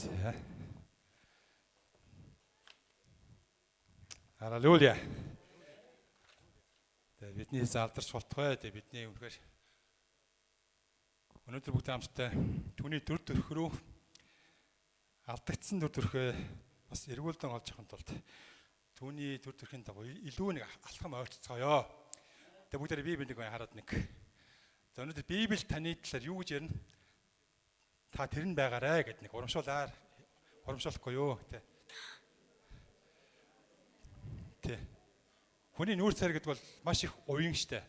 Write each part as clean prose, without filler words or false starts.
За. Халелуя. Тэгээ бидний алдарч болтугай. Тэгээ бидний үнэхээр өнөөдөр бүгд хамтдаа түүний дүр төрх рүү алдагдсан дүр төрхөө бас эргүүлдэн олж авахын тулд түүний дүр төрхийн дагуу илүү нэг алхам ойрцоцгоё. Тэгээ бүгдээрээ Библийг хараад нэг. За өнөөдөр Библи таны талаар юу гэж ярина? Та тэр нь байгаарэ гэд нэг урамшуулаар урамшуулахгүй юу тэ. Тэ. Хүний нүүр цар гэдэг бол маш их уян штэ.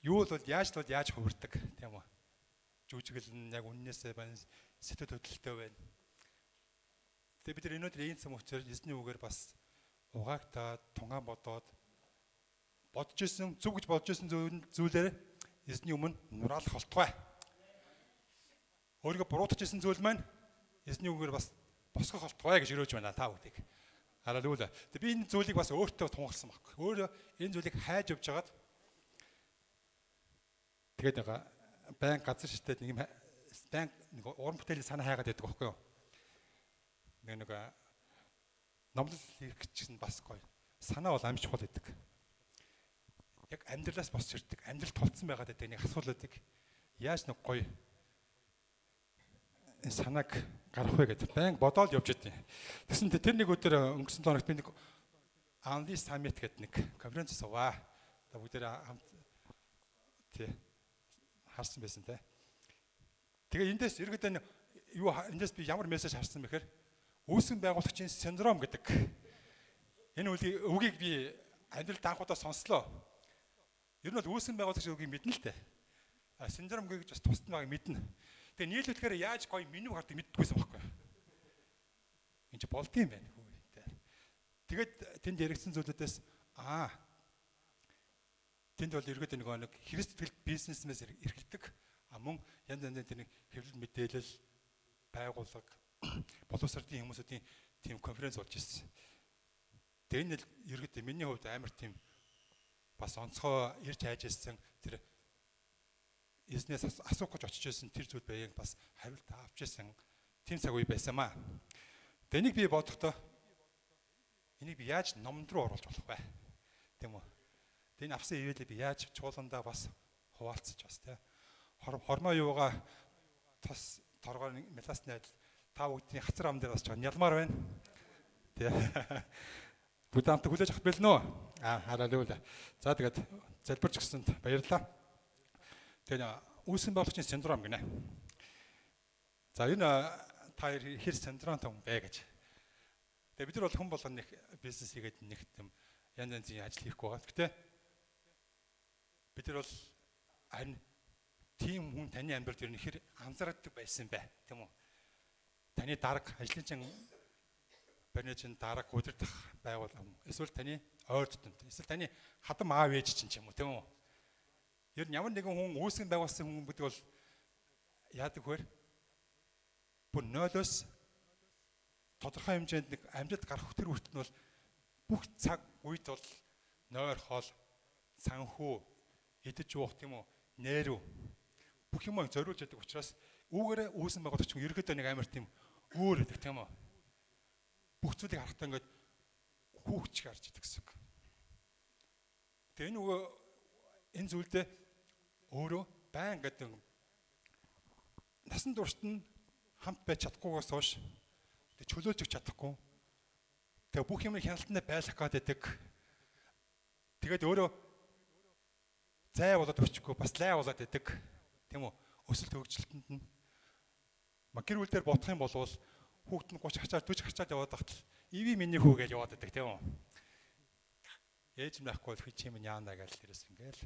Юу л бол яаж л бол яаж хувирдаг тийм үү? Жүжиглэн нь яг үннээсээ байна, сэтгэл хөдлөлтөө байна. Тэгээ бид нар өнөөдөр ийм цам учраас эзний үгээр бас угаагтаад тунгаан бодоод бодож исэн зүг гэж бодож исэн зүйлээр эзний өмнө нураалах болтугай. Өөрийгөө буруутгаж исэн зүйл маань эзний үгээр бас босгох болтугай гэж өрөөж байна та бүдийг. Халелуя. Тэгээ би энэ зүйлийг бас өөртөө тунгалсан байхгүй. Өөрөө энэ зүйлийг хайж явж хагаад тэгээд нэг байн газар шигтэй нэг юм байн нэг уран бүтээлийн санаа хайгаад байдаг байхгүй юу? Нэг номлол хийх гэсэн бас гоё. Санаа бол амж чухал байдаг. Яг амьдралаас босч ирдэг. Амьдрал тулцсан байгаад байдаг нэг асуудал байдаг. Яаж нэг гоё санааг гарах вэ гэдэг байн бодоол явж идэв. Тэгсэн тэр нэг өдөр өнгөрсөн 7 хоногт би нэг Анли Summit гэдэг нэг конференц суваа. Та бүгдээр хамт тий харсан байсан те. Тэгээ эндээс ерөөдөө юу эндээс би ямар мессеж харсан бэхээр үүсгэн байгуулагчийн синдром гэдэг энэ үгийг би амьдралд анх удаа сонслоо. Ер нь бол үүсгэн байгуулагч үгийг мэднэ л те. А синдром гэж бас тусдан байгааг мэднэ. Тэгээ нийлүүлэхээр яаж гоё меню гардаг мэддэггүйсэн байхгүй. Энд чи болдгийм байна хүү. Тэгээд тэнд яригдсан зүйлүүдээс тэнд бол ерөөдөө нэг Христ сэтгэл бизнесмээс эрхэлдэг. А мөн янз янзын тэр нэг хэвлэл мэдээлэл байгууллага боловсролын хүмүүсүүдийн тийм конференц болж ирсэн. Тэгээ энэ л ерөөдөө миний хувьд амар тийм бас онцгой ирж хайж ирсэн тэр эзнээс асуух гэж очиж байсан тэр зүйл байг бас хариулт авч ирсэн тийм цаг үе байсан маа. Тэгээ энийг би бодохдоо энийг би яаж номд руу оруулж болох вэ? Тийм үү? Тэгээ энэ авсан ивэлийг би яаж чуулгандаа бас хуваалцаж бас тий. Хормоо юугаа тос торгоор меласны адил та бүгдний хацар ам дээр бас жоо нялмаар байна. Тий. Бүгд хамт хүлээж авах бэлнэ үү? Аа халелуя. За тэгээд залбирч гисэнд баярлалаа. Тэгээд үүсгэн байгуулагчийн синдром гинэ. За энэ та хэр синдромтой хүн бэ гэж. Тэгээд бид нар бол хүн болгоно нэг бизнес хийгээд нэг юм янз янзын ажил хийхгүй байгаа. Гэтэ бид нар бол харин тийм хүн таны амьдралд ер нь хэр анзаардаг байсан бэ? Тийм үү? Таны дарга, ажлын чин барины чин дарга удирдах байгууллага эсвэл таны ойр дотнод эсвэл таны хадам аав ээж чинь ч юм уу, тийм үү? Ер нь ямар нэгэн хүн үүсгэн байгуулсан хүн гэдэг бол яадаг вэр? Бүр нойлоос тодорхой хэмжээнд нэг амьд гарах тэр хүртэл нь бол бүх цаг үед бол нойр хоол, санхүү, идэж уух тийм үү, нэрүү бүх юм зориулж яадаг учраас үүгээрээ үүсэн байгуулагч хүн ерөөдөө нэг амар тийм өөр гэдэг тийм үү? Бүх зүйлийг харахтаа ингээд хүүхч гарч идэг гэсэн үг. Тэгээ энэ үгээ энэ зүйлдээ өөрөө байн гэдэг насан туршид нь хамт байж чадахгүйгээс хойш тэг чөлөөлж өгч чадахгүй. Тэгээ бүх юм хяналтандаа байлгах гэдэг. Тэгээд өөрөө зай болоод өчөхгүй бас лай болоод идэг. Тийм үү? Өсөлт хөгжилтөнд нь гэр бүл дээр бодох юм бол хүүхэд нь 30 гарчаад 40 гарчаад яваад байхад л иви миний хүү гэж яваад байдаг тийм үү? Ээж нь байхгүй бол хич юм яана гэж тэрээс ингээл.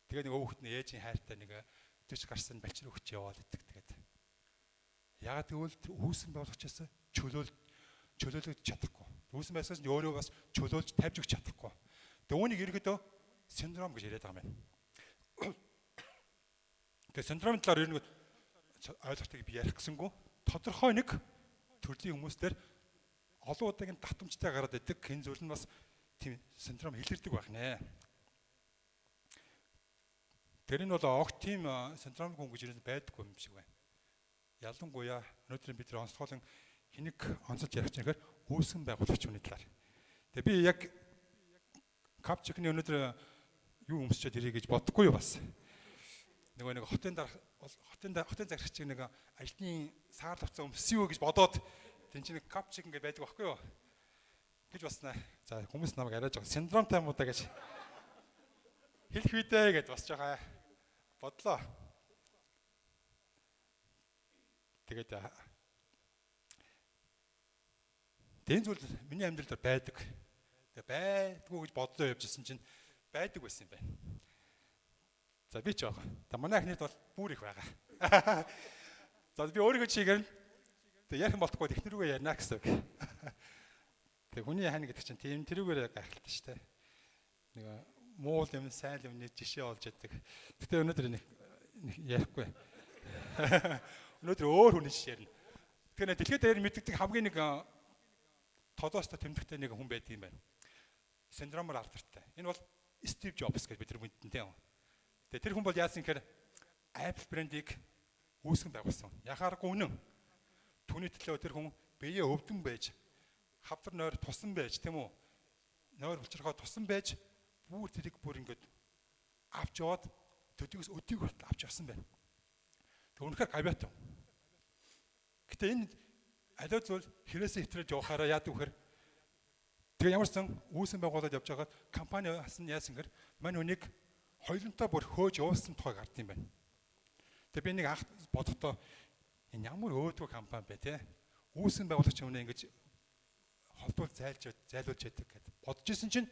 Тэгээ нэг хүүхэд нь ээжийн хайртай нэг 40 гарсан балчир өгч яваад идэг. Тэгээд ягаад гэвэл үүсгэн байгуулагчаас чөлөөлөж чадахгүй. Үүсгэн байсаас нь өөрөө бас чөлөөлж тавьж өгч чадахгүй. Тэгээ үүнийг ерөөдөө синдром гэж яриад байгаа юм байна. Тэгээ синдромын талаар ер нь ойлголтыг би ярих гэсэнгүү тодорхой нэг төрлийн хүмүүстээр олон удаагийн татамжтай гараад идэг энэ зүйл нь бас тийм синдром илэрдэг байх нэ. Тэр нь бол огт тийм синдром хүн гэж ер нь байдаггүй юм шиг байна. Ялангуяа өнөөдөр бид нар онцгойлон хэнийг онцолж ярих чинь гэхээр үүсгэн байгуулагч хүний талаар. Тэгээ би яг капчикны өнөөдөр юу өмсчээд ирье гэж бодохгүй юу бас. Нөгөө нэг хотын захирагч нэг ажлын саар лавцаа өмссөн юу гэж бодоод тэн чинь нэг капчик ингээд байдаг байхгүй юу гэж баснаа. За хүмүүс намайг арай жоохон синдромтай юм уу да гэж хэлэх үедээ гэж бас жоохон бодлоо. Тэгээд энэ зүйл миний амьдралд байдаг. Тэгээ байдгүй гэж бодлоо явж исэн чинь байдаг байсан юм байна. За би ч байгаа. За манай эхнэрд бол бүр их байгаа. За би өөрийгөө чигээр нь тэг ярих болтгүй эхнэр рүүгээ ярина гэсэн үг. Тэг хүний хань гэдэг чинь тийм тэрүүгээр гайхалтай шүү дээ. Нэг муул юм сайн юмны жишээ олж яадаг. Гэтэ өнөөдөр нэг ярихгүй. Өнөөдөр өөр хүний жишээ ярина. Тэгэхээр дэлхийд дээр мэддэг хамгийн нэг тодоостой тэмдэгтэй нэг хүн байдаг юм байна. Синдромоор алдартай. Энэ бол Стив Джобс гэж бид нар мэднэ тийм. Тэгээ тэр хүн бол яасан гэхээр Apple брендийг үүсгэн байгуулсан. Яхааргүй үнэн. Түүний төлөө тэр хүн биеэ өвдөн байж, хавдар нойр тусан байж, тийм үү? Нойр булчирхаа тусан байж, бүр тэрийг бүр ингээд авч яваад төдийгөөс өдийг хүртэл авч явсан байна. Тэг үнэхээр гавьяатай. Гэтэ энэ аливаа зүйл хэрээсээ хэтрэж явахаараа яадаг вэхээр тэгээ ямар ч сан үүсгэн байгуулад явж байгаад компани хасан яасан гэхээр мань хүнийг хоёулантай бүр хөөж явуулсан тухай гард юм байна. Тэгээ би нэг анх бодохдоо энэ ямар өөдгөө компани бэ те? Үүсгэн байгуулагч өмнө ингэж холдвол зайлуулж яадаг гэд бодож исэн чинь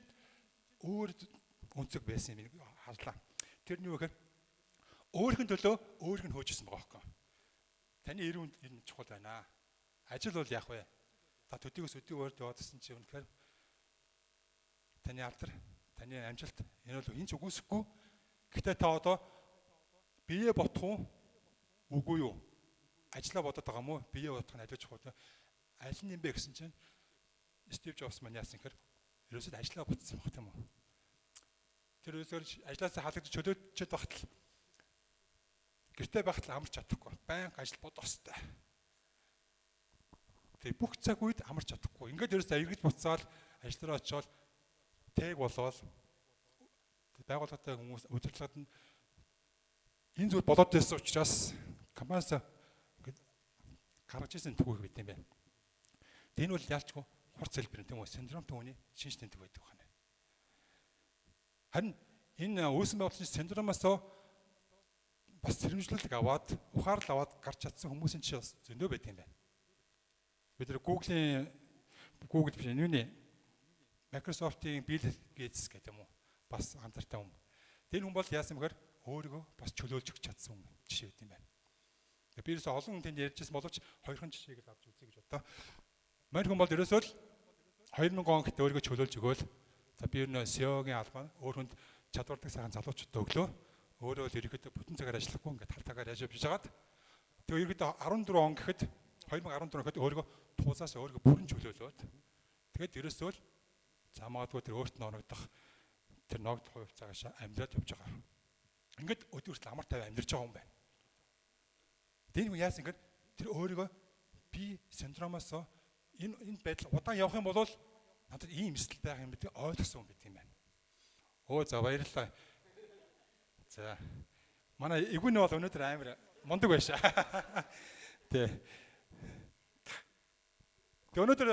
өөр өнцөг байсан юм харлаа. Тэр нь юу гэхээр өөрийнх нь төлөө өөрийнх нь хөөж исэн байгаа байхгүй. Таны эрүүл мэнд чухал байна. Ажил бол яах вэ? Та төдийгөөс өдийг урд яваадсэн чинь үнэхээр таны алдар, таны амжилт энэ бол энэ ч үгүйсэхгүй. Гэхдээ та одоо бие ботох уу? Үгүй юу? Ажлаа бодоод байгаа мó? Бие бодох нь аливаа чухал. Аль нь юм бэ гэсэн чинь Стив Джобс маань яасан гэхээр ерөөсөө ажлаа ботсон баг тийм үү? Тэр ерөөсөө ажлаасаа халагдаж чөлөөчөд багт л гэртээ байхад л амарч чадахгүй. Баян ажил бодох хэвээр. Тэгээ бүх цаг үед амарч чадахгүй. Ингээд ерөөсөө эргэж буцаал ажил руу очиод тэг болоод байгууллагатай хүмүүс удирдлагад нь энэ зүйл болоод байсан учраас компаниас ингээд гаргаж ирсэн түүх байт юм байна. Тэгээ энэ бол ялчгүй хурц хэлбэр тийм үү? Синдромтой хүний шинж тэмдэг байдаг байна. Харин энэ үүсгэн байгуулагчийн синдромоос бас сэрэмжлэлэг аваад ухаарлал аваад гарч чадсан хүмүүсийн жишээ бас зөндөө байдаг юм байна. Бид нар Google биш энэ Microsoft-ийн Bill Gates гэдэг юм уу? Бас анзаартай хүн. Тэр хүн бол яасан бэхээр өөрийгөө бас чөлөөлж өгч чадсан хүн жишээ байт юм байна. Би ерөөсөө олон хүн тэнд ярьжсэн боловч хоёрхан жишээг л авч үзье гэж бодлоо. Мань хүн бол ерөөсөө л 2000 он гэхдээ өөрийгөө чөлөөлж өгөөл. За би ер нь CEO-гийн албан өөр хүнд чадвардаг сайхан залуучуудад өглөө. Өөрөө л ерөөхдөө бүтэн цагаар ажиллахгүй ингээд тал цагаар яаж явж байгаад тэгээ ерөөхдөө 14 он гэхэд 2014 гэхэд өөрийгөө туулаас өөрийгөө бүрэн чөлөөлөөд тэгээд ерөөсөө л за магадгүй тэр өөрт нь оногдох тэр ногдох хувьцаагаас амьдраад явж байгаа. Ингээд өдөр хүртэл амар тайван амьдарч байгаа юм байна. Тэр хүн яасан гэхээр тэр өөрийгөө би синдромоос энэ байдал удаан явах юм бол надад ийм эсэл байх юм гэдгийг ойлгосон юм байт юм байна. Өө за баярлалаа. За манай эгүүн бол өнөөдөр амар мундаг байшаа. Тэ. Тэг өнөөдөр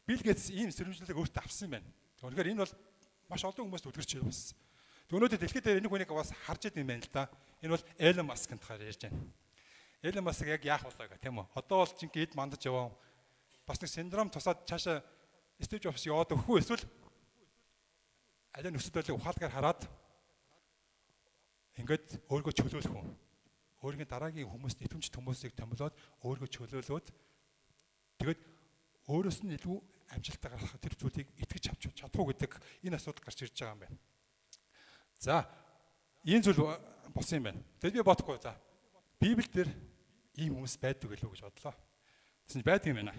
Билл Гейтс ийм сэрэмжлэлийг өөртөө авсан юм байна. Үнэхээр энэ бол маш олон хүмүүст үлгэрч бас. Тэг өнөөдөр дэлхийд дээр энэ хүнийг бас харж идэм юм байна л да. Энэ бол Элон Маскын талаар ярьж байна. Элон Маск яг яах болоо гэх тийм үү? Одоо бол жинхэнэ эд мандаж яваа. Бас нэг синдром тусаад цаашаа Стив Джобс яваад өгөх үү эсвэл аль нөхцөл байдлыг ухаалгаар хараад ингээд өөрийгөө чөлөөлөх үү? Өөрийн дараагийн хүмүүст итгэмжт хүмүүсийг томилоод өөрийгөө чөлөөлөөд тэгээд өөрөөс нь илүү амжилттай гаргах тэр зүйлийг итгэж авч чадах уу гэдэг энэ асуудал гарч ирж байгаа юм байна. За энэ зүйл болсон юм байна. Тэгээд би бодохгүй за Библиэлд ийм хүмүүс байдаг гэлөө гэж бодлоо. Тэгсэн чинь байдаг юм байна.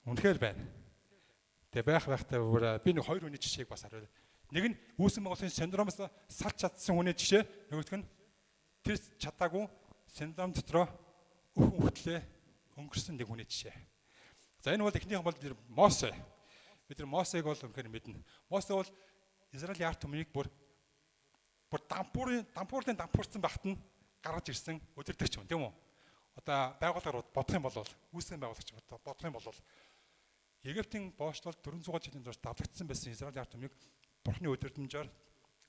Үнэхээр байна. Тэгээ байх байхтай бүр би нэг хоёр хүний жишээг бас харуул. Нэг нь үүсгэн байгуулалтын синдромоос салж чадсан хүний жишээ, нөгөөх нь тэр чадаагүй синдром дотроо өхөн хөтлөө өнгөрсөн нэг хүний жишээ. За энэ бол эхнийх бол тэр Мосе. Бид нар Мосег бол үнэхээр мэднэ. Мосе бол Израилийн ард түмнийг бүр дампуурлын дампуурсан багт нь гаргаж ирсэн удирдагч юм, тийм үү? Одоо байгууллагаар бодох юм бол үүсгэн байгуулагч бодох юм бол Египтийн боочлол 400 жилийн турш давлагдсан байсан Израилийн ард түмнийг Бурхны удирдамжаар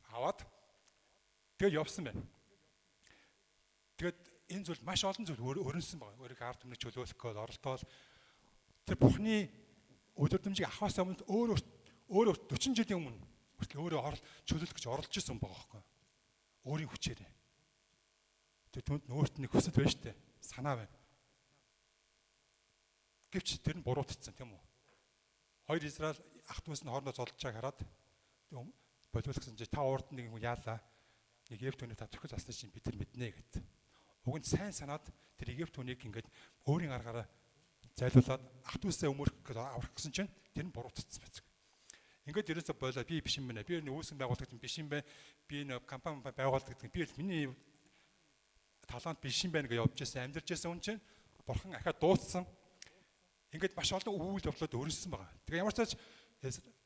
аваад тэгээд явсан байна. Тэгээд энэ зүйл маш олон зүйл өрнөсөн байна. Өөрийнхөө ард түмнийг чөлөөлөх гээд оролдоол тэр Бурхны удирдамжийг авахаас өмнө өөр 40 жилийн өмнө хүртэл өөрөө чөлөөлөх гэж оролдож исэн байгаа байхгүй. Өөрийн хүчээр. Тэр түнд нь өөрт нэг хүсэл байна штэ. Санаа байна. Гэвч тэр нь буруутцсан, тийм үү? Хоёр Израиль ах дүүс нь хоорондоо золдож байгааг хараад болиулсан чи та урд нэг юм яалаа. Нэг Египт хүний та төрхөж асны чинь бид нар мэднэ гэд. Уг нь сайн санаад тэр Египт хүнийг ингээд өөрийн аргаараа зайлуулад ах дүүсээ өмөрөх гэж аврах гэсэн чинь тэр нь буруутцсан байцаг. Ингээд ерөөсө болоо би биш юм байна. Би энэ үүсгэн байгууллагч биш юм байна. Би энэ компани байгуулдаг гэдэг би л миний талант биш юм байна гэж явж байсан, амьдарч байсан хүн чинь бурхан ахиад дуудсан. Ингээд маш олон үйл явдлууд өрнөсөн байгаа. Тэгээ ямар ч тач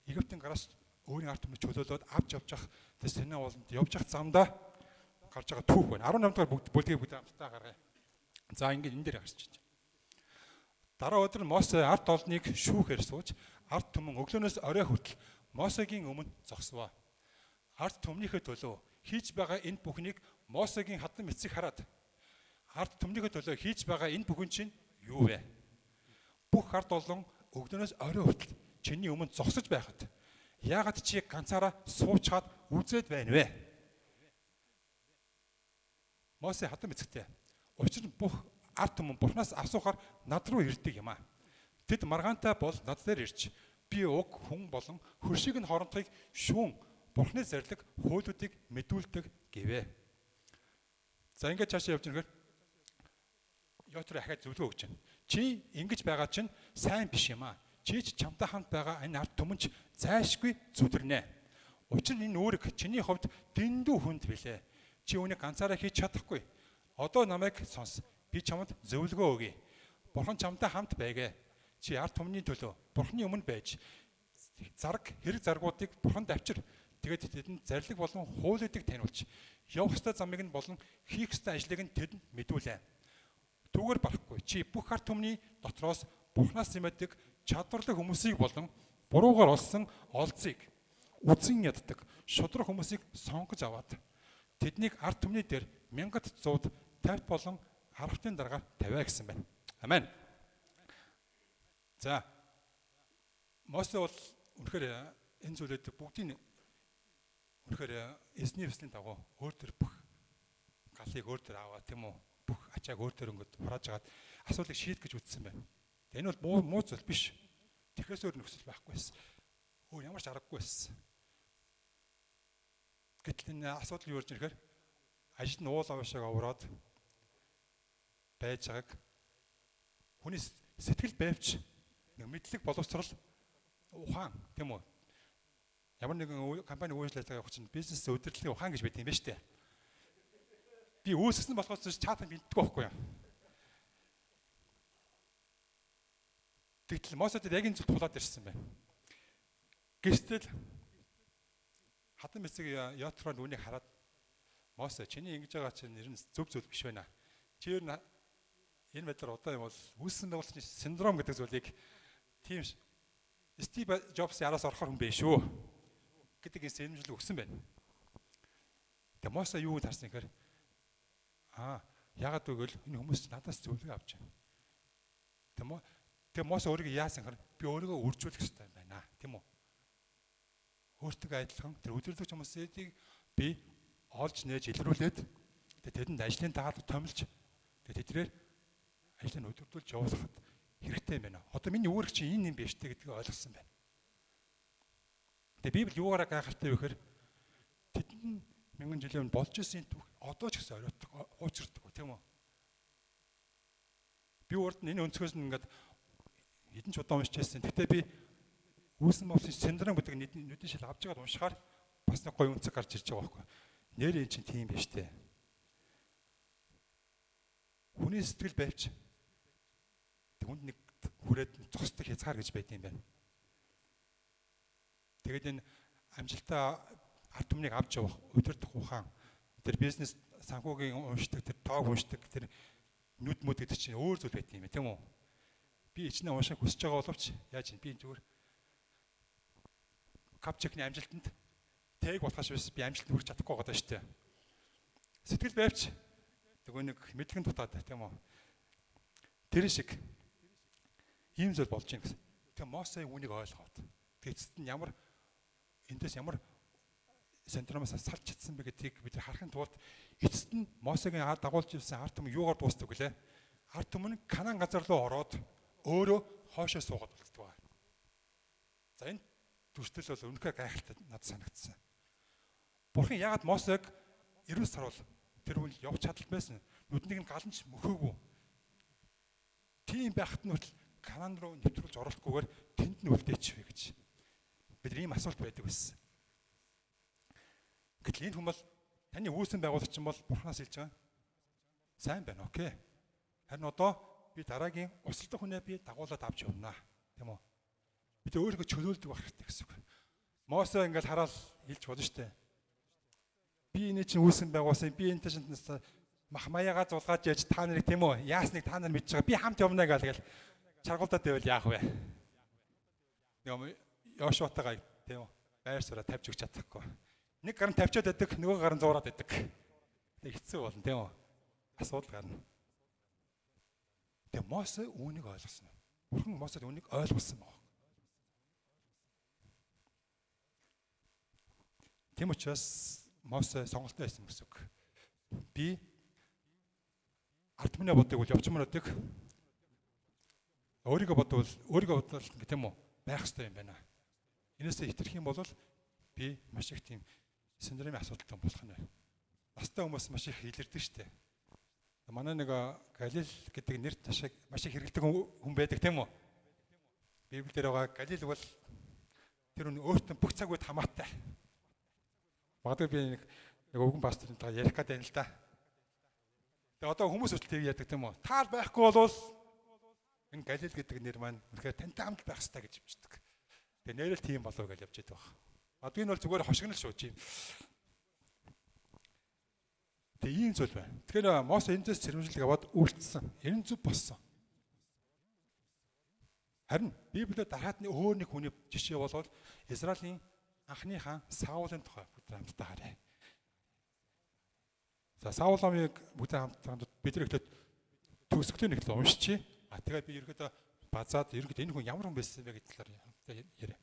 Египтийн гараас өөрийн ард түмнийг чөлөөлөөд авч явж явах тэр Синай ууланд явж явах замдаа гарч байгаа түүх байна. 18 дугаар бүлгийг бүгд хамтдаа гаргая. За ингээд энэ дээр гарч ирж. Дараа өдөр Мосе ард олныг шүүхээр сууж ард түмэн өглөөнөөс орой хүртэл Мосегийн өмнө зогсвоо. Ард түмнийхээ төлөө хийж байгаа энэ бүхнийг Мосегийн хадан эцэг хараад ард түмнийхээ төлөө хийж байгаа энэ бүхэн чинь юу вэ? Бүх ард олон өглөөнөөс орой хүртэл чиний өмнө зогсож байхад яагаад чи ганцаараа суучхаад үзээд байна вэ? Мосе хадан эцэгтэй. Учир нь бүх ард түмэн Бурханаас асуухаар над руу ирдэг юм аа. Тэд маргаантай бол над дээр ирж би уг хүн болон хөршиг нь хоорондохыг шүүн Бурханы зарлиг хуулиудыг мэдүүлдэг гэвэ. За ингээд цаашаа явж байгаа Йотро ахиад зөвлөгөө өгч байна. Чи ингэж байгаа чинь сайн биш юм аа. Чи ч чамтай хамт байгаа энэ ард түмэн ч зайлшгүй зүдэрнэ. Учир нь энэ үүрэг чиний хувьд дэндүү хүнд билээ. Чи үүнийг ганцаараа хийж чадахгүй. Одоо намайг сонс. Би чамд зөвлөгөө өгье. Бурхан чамтай хамт байгээ. Чи ард түмний төлөө Бурханы өмнө байж зараг хэрэг заргуудыг Бурханд авчир. Тэгээд тэдэнд зарлиг болон хуулиудыг таниулж явах ёстой замыг нь болон хийх ёстой ажлыг нь тэдэнд мэдүүлээ. Түүгээр барахгүй. Чи бүх ард түмний дотроос Бурханаас нэмэдэг чадварлаг хүмүүсийг болон буруугаар олсон олзыг үзэн яддаг шудраг хүмүүсийг сонгож аваад тэднийг ард түмний дээр 1150 болон 10-ын дараагаар тавиа гэсэн байна. Амен. За Мосе бол үнэхээр энэ зүйлүүд бүгдийг үнэхээр эзний хүслийн дагуу өөр төр бүх галыг өөр төр аваа, тийм үү? Бүх ачааг өөр төр өнгөд хурааж агаад асуудлыг шийдэх гэж үзсэн байна. Энэ бол муу зүйл биш. Тэгэхээс өөр нөхцөл байхгүй байсан. Өөр ямар ч аргагүй байсан. Гэтэл энэ асуудал юу болж ирэхээр ажил нь уул аваашааг овроод байж байгааг хүний сэтгэл байвч нэг мэдлэг боловсрал ухаан, тийм үү? Ямар нэгэн компани үйлчлэл ажиллагаа явах чинь бизнес удирдлагын ухаан гэж байдаг юм байна шүү дээ. Би үүсгэсэн болохоос чатан мэддэг байхгүй юу? Тэгтэл Мосед яг энэ зүйл тулаад ирсэн байна. Гэвтэл хадан эцэг Йотро нүунийг хараад Мосе чиний ингэж байгаа чинь нэр нь зөв зүйл биш байна. Чи ер нь энэ байдлаар одоо юм бол үүссэн байгууллагын синдром гэдэг зүйлийг тийм Стив Джобсын араас орохор хүн биш шүү гэдэг энэ сэнэмжлэг өгсөн байна. Тэгээ Мосе юу гэж харсан гэхээр яагаад гэвэл энэ хүмүүс надаас зөвлөгөө авч байна. Тэгээ Мосе өөрийгөө яасан гэхээр би өөрийгөө үржүүлэх хэрэгтэй юм байна, тийм үү? Өөртөө адилхан тэр өдөрлөгч хүмүүсийг би олж нээж илрүүлээд тэдэнд ажлын даалгавар томилж тэдрээр ажлыг өдөрдүүлж явуулахад хэрэгтэй юм байна. Одоо миний үүрэг чинь энэ юм биш үү гэдгийг ойлгосон байна. Тэгээ Библи юугаараа гайхалтай вэ гэхээр тэдэн мянган жилийн өмнө болж исэн түүх одоо ч гэсэн оройтдаг, хуучирдаг, тийм үү? Би урд нь энэ өнцгөөс нь ингээд хэдэн ч удаа уншиж байсан. Гэхдээ би үүсэн мовсын синдром гэдэг нүдэн шил авч байгаад уншихаар бас нэг гоё өнцөг гарч ирж байгаа байхгүй. Нэр энэ чинь тийм биш үү? Хүний сэтгэл байвч хүнд нэг хүрээд зогсдог хязгаар гэж байд юм байна. Тэгээд энэ амжилтаа ард түмнийг авч явах, удирдах ухаан, тэр бизнес санхүүгийн уншдаг, тэр тоог уншдаг, тэр нүд мүд гэдэг чинь өөр зүйл байт юм тийм үү? Би ичнэ унших хүсэж байгаа боловч яаж юм би зүгээр капчекний амжилтанд тэг болохоос биш би амжилтанд хүрч чадахгүй байгаа даа шүү дээ. Сэтгэл байвч нөгөө нэг мэдлэгэн дутаад тийм үү? Тэр шиг ийм зүйл болж байна гэсэн. Тэгээ Мосе үүнийг ойлгоод тэгээ эцэст нь ямар эндээс ямар синдромоос салж чадсан бэ гэдгийг бид харахын тулд эцэст нь Мосегийн дагуулж ирсэн ард түмэн юугаар дуустдаг вүлээ? Ард түмэн нь Канаан газар руу ороод өөрөө хоошоо суугаад болтдог ба. За энэ дүрслэл бол үнэхээр гайхалтай надад санагдсан. Бурхан яагаад Мосег 90 сар бол тэр үл явж чадал байсан. Нүднийг нь галанч мөхөөгүй. Тийм байхад нь хүртэл Канаан руу нэвтрүүлж оруулахгүйгээр тэнд нь үлдээч вэ гэж. Бид ийм асуулт байдаг байсан. Гэтэл энэ хүн бол таны үүсэн байгуулагч нь бол Бурханаас хэлж байгаа. Сайн байна, окей. Харин одоо би дараагийн усалдах хүнээ би дагуулад авч явнаа. Тийм үү? Бид өөрийгөө чөлөөлдөг байх хэрэгтэй гэсэн үг. Мосе ингээл хараад хэлж болно шүү дээ. Би энэ чинь үүсэн байгуулсан. Би энэ чинь мах маягаа зулгааж яаж та нарыг тийм үү? Яасныг та нар мэдж байгаа. Би хамт явна гал гэл чаргуулдаад байвал яах вэ? Йошуатайгаа тийм үү? Байр суура тавьж өгч чадахгүй. Нэг гар нь тавьчаад байдаг, нөгөө гар нь зуураад байдаг. Тэг хэцүү болно тийм үү? Асуудал гарна. Тэгээ Мосе үүнийг ойлгосон. Бурхан Мосед үүнийг ойлгуулсан баг. Тийм учраас Мосе сонголтоо хийсэн гэсэн үг. Би ард түмний боддог бол явчмаар байдаг. Өөрийгөө бодвол өөрийгөө бодвол гэх тийм үү? Байх хэрэгтэй юм байна. Энээсээ хитрэх юм бол би маш их тийм синдромын асуудалтай болох нь. Настай хүмүүс маш их илэрдэг штэ. Манай нэг Галил гэдэг нэр ташааг маш их хэрэглэдэг хүн байдаг тийм үү? Библиэлд байгаа Галил бол тэр хүн өөртөө бүх цаг үед хамаатай. Магадгүй би нэг өвгөн пасторын талаар ярих гээд байна л да. Тэгээ одоо хүмүүс хүртэл тэг яадаг тийм үү? Таал байхгүй болвол энэ Галил гэдэг нэр маань үнэхээр тантай хамт байх хэрэгтэй гэж хэлдэг. Тэгээ нэрэл тийм болов гэж явж байдаг баг. Одоо энэ бол зүгээр хошигнол шүү чи. Тэгээ ийм зүйл байна. Тэгэхээр Мосе эндээс сэрэмжлэг аваад үйлдэлсэн. Энэ зүв болсон. Харин Библиэд дараад нь өөр нэг хүний жишээ болвол Израилийн анхны хаан Саулын тухай бүгд хамтдаа харъя. За Саул номыг бүгд хамтдаа бид нар эхлээд төгсгөлийн эхлээд уншчихъя. А тэгээд би ерөөдөө базаад ерөөдөө энэ хүн ямар хүн байсан бэ гэдэг талаар хамтдаа яриа.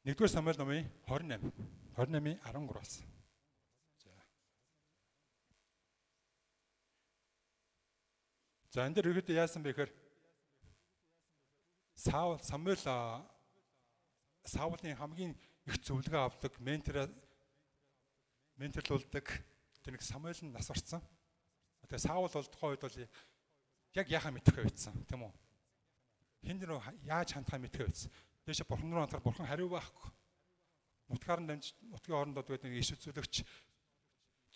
1-р Самуэль номын 28 28-ийн 13 болсон. За энэ дээр ерөөдөө яасан бэ гэхээр Саул Самуэль Саулын хамгийн их зөвлөгөө авдаг, менторлуулдаг тэр нэг Самуэль нь нас барсан. Тэгээ Саул бол тухайн үед бол яг яхаа мэдэхгүй байсан, тийм үү? Хин рүү яаж хандхаа мэдэхгүй байсан. Дээшээ бурхан руу хандахаар бурхан хариу байхгүй. Нутгаар нь дамж нутгийн хоорондоо тэгээд нэг иш үзүүлэгч